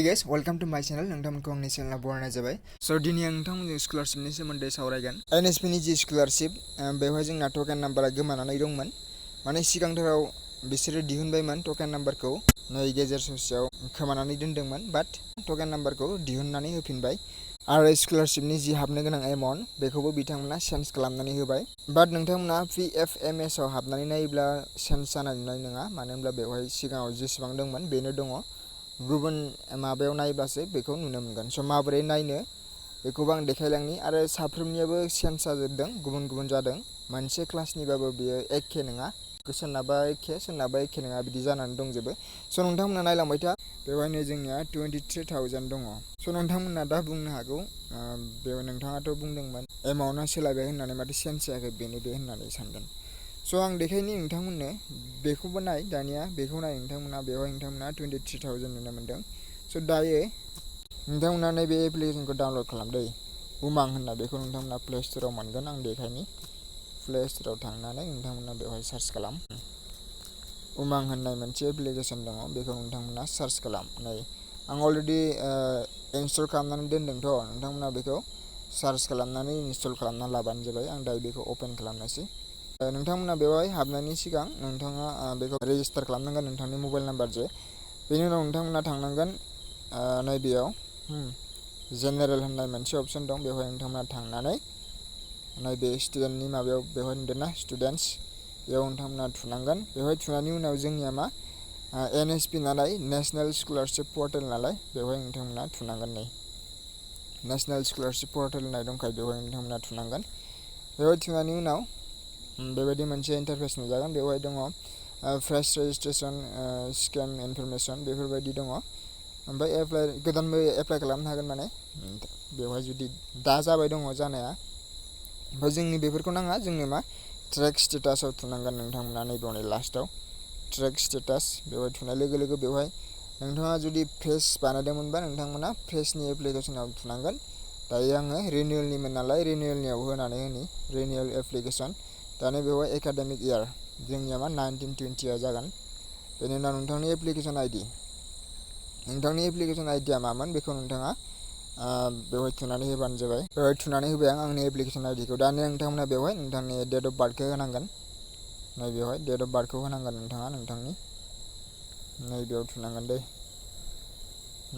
Hi guys, welcome to my channel. नोंथांमोनखौ आंनि चेनेलाव बरायनाय जाबाय। So दिनै आं नोंथांमोनजों स्कलारशिपनि सोमोन्दै सावरायगोन। Nsp नि जि स्कलारशिप बेवहाय जोंना टकेन नाम्बारा गोमानानै दंमोन। माने सिगांथाराव बिसोरो दिहुनबायमोन टकेन नाम्बारखौ नै गेजेर ससेयाव खोमानानै दोनदोंमोन बाट टकेन नाम्बारखौ दिहुननानै होफिनबाय। आरो स्कलारशिपनि जि हाबनो गोनां एमाउन्ट बेखौबो बिथांमोना चेन्ज खालामनानै होबाय। बाट नोंथांमोना PFMS आव हाबनानै नायोब्ला चेन्ज जानाय नुनाय नङा। मानो होनब्ला बेवहाय सिगाङाव जेसेबां दंमोन बेनो दङ। गुबुन माबायाव नायब्लासो बेखौ नुनो मोनगोन। स' माबोरै नायनो बेखौबो आं देखायलांनि आरो साफ्रोमनियाबो चेन्ज जाजोबदों, गुबुन गुबुन जादों। मोनसे क्लासनिबाबो बेयो एखे नङा। सोरनाबा एखे सोरनाबा एखे नङा बिदि जानानै दंजोबो। स' नोंथांमोना नायलांबाय था। बेवहायनो जोंनिया 23,000 दङ। स' नोंथांमोना दा बुंनो हागौ बेयाव नोंथाङाथ' बुंदोंमोन एमाउन्टआ सोलायबाय होननानै माथो चेन्ज जायाखै बेनो बे होननानै सानगोन। स' आं देखायनि नोंथांमोननो बेखौबो नाय दानिया बेखौ नाय नोंथांमोना बेवहाय नोंथांमोना 23,000 नुनो मोनदों। स' दायो नोंथांमोना नैबे एप्लिकेसनखौ डाउनलड खालामदो। उमां होनना बेखौ नोंथांमोना प्ले स्ट'राव मोनगोन। आं देखायनि प्ले स्ट'राव थांनानै नोंथांमोना बेवहाय सार्च खालाम। उमां होननाय मोनसे एप्लिकेसन दङ बेखौ नोंथांमोना सार्च खालाम। नै आं अलरेडि इनस्टल खालामनानै दोनदोंथ'। नोंथांमोना बेखौ सार्च खालामनानै इनस्टल खालामना लाबानो जाबाय। आं दायो बेखौ अपेन खालामनोसै। नोंथांमोना बेवहाय हाबनायनि सिगां नोंथाङा बेखौ रेजिस्टार खालामनांगोन नोंथांनि मबाइल नाम्बारजों। बेनि उनाव नोंथांमोना थांनांगोन नैबेयाव जेनेरेल होननाय मोनसे अपसन दं। बेवहाय नोंथांमोना थांनानै नैबे स्टुडेन्टनि माबायाव बेवहाय नुदोंना स्टुडेन्टस बेयाव नोंथांमोना थुनांगोन। बेवहाय थुनायनि उनाव जोंनिया मा NSP नालाय नेसनेल स्कलारशिप पर्टेल नालाय बेवहाय नोंथांमोना थुनांगोन। नै नेसनेल स्कलारशिप पर्टेल होननाय दंखायो बेवहाय नोंथांमोना थुनांगोन। बेवहाय थुनायनि उनाव बेबायदि मोनसे इन्टारफेस नुजागोन। बेवहाय दङ फ्रेश रेजिस्ट्रेसन स्केम इनफरमेसन बेफोरबायदि दङ। ओमफ्राय गोदानबो एप्लाइ खालामनो हागोन माने बेवहाय जुदि दा जाबाय दङ जानाया। ओमफ्राय जोंनि बेफोरखौ नाङा जोंनो मा ट्रेक स्टेटासाव थुनांगोन नोंथांमोना नैबेयावनो लास्टआव ट्रेक स्टेटास बेवहाय थुनाय लोगो लोगो बेवहाय नोंथाङा जुदि फेज बानायदोंमोनबा नोंथांमोना फेजनि एप्लिकेसनाव थुनांगोन। दायो आङो रिनिउवेलनिमोन नालाय रिनिउवेलनियाव होनानै होनि रिनिउवेल एप्लिकेसन। दानो बेवहाय एकाडेमिक इयार जोंनिया मा 19-20 जागोन। बेनि उनाव नोंथांनि एप्लिकेसन आइडि नोंथांनि एप्लिकेसन आइडिया मामोन बेखौ नोंथाङा बेवहाय थुनानै होबानो जाबाय। बेवहाय थुनानै होबाय आं आंनि एप्लिकेसन आइडिखौ। दानिया नोंथांमोना बेवहाय नोंथांनि डेट अफ बार्थखौ होनांगोन। नैबेवहाय डेट अफ बार्थखौ होनांगोन नोंथाङा नोंथांनि नैबेयाव थुनांगोन दै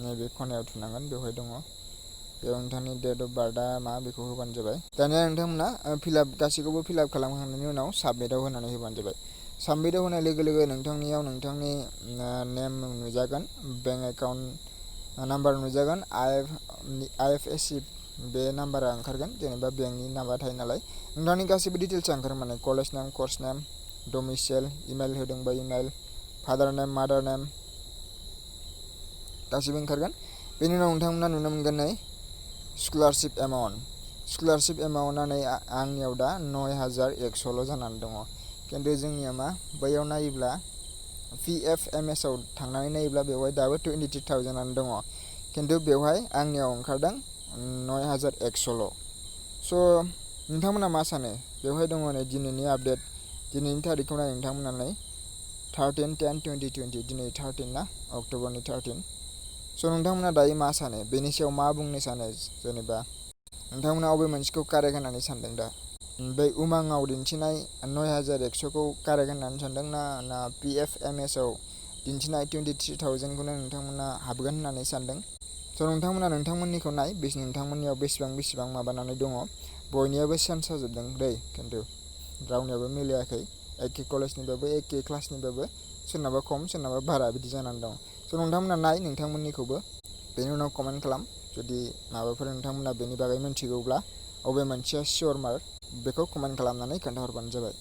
नैबे खनायाव थुनांगोन बेवहाय दङ। बेयाव नोंथांनि डेट अफ बार्थआ मा बेखौ होबानो जाबाय। दानिया नोंथांमोना गासैखौबो फिलआप खालामखांनायनि उनाव साबमिटआव होनानै होबानो जाबाय। साबमिटआव होनाय लोगो लोगो नोंथांनियाव नोंथांनि नेम नुजागोन, बेंक एकाउन्ट नाम्बार नुजागोन, IFSC बे नाम्बारा ओंखारगोन। जेनेबा बेंकनि नाम्बार थायो नालाय नोंथांनि गासैबो डिटेल्सआ ओंखारो माने कलेज नेम, कर्स नेम, डमिसाइल, इमेल होदोंबा इमेल, फादार नेम, मादार नेम गासैबो ओंखारगोन। बेनि उनाव नोंथांमोना नुनो मोनगोन नै स्कलारशिप एमाउन्टआ नै आंनियाव दा 9,100ल' जानानै दङ। खिन्थु जोंनिया मा बैयाव नायोब्ला PFMS आव थांनानै नायोब्ला बेवहाय दाबो 23,000 दङ। खिन्थु बेवहाय आंनियाव ओंखारदों 9,100ल'। स' नोंथांमोना मा सानो बेवहाय दङ नै दिनैनि आपडेट दिनैनि थारिखखौ नाय नोंथांमोना नै 13/10/2020 दिनै 13 ना अक्ट'बरनि 13। स' नोंथांमोना दायो मा सानो बेनि सायाव मा बुंनो सानो जेनेबा नोंथांमोना अबे मोनसेखौ कारेक्ट होननानै सानदों दा बै उमाङाव दिन्थिनाय 9,100खौ कारेक्ट होननानै सानदों ना PFMS आव दिन्थिनाय 23,000खौनो नोंथांमोना हाबगोन होननानै सानदों। स' नोंथांमोना नोंथांमोननिखौ नाय नोंथांमोननियाव बेसेबां माबानानै दङ। बयनियाबो चेन्ज जाजोबदों दै खिन्थु रावनियाबो मिलायाखै। एखे कलेजनिबाबो एखे क्लासनिबाबो सोरनाबा खम सोरनाबा बारा बिदि जानानै दं। स' नोंथांमोना नाय नोंथांमोननिखौबो बेनि उनाव कमेन्ट खालाम। जुदि माबाफोर नोंथांमोना बेनि बागै मिन्थिगौब्ला अबे मोनसेया सियर मार्क बेखौ कमेन्ट खालामनानै खोन्थाहरबानो जाबाय।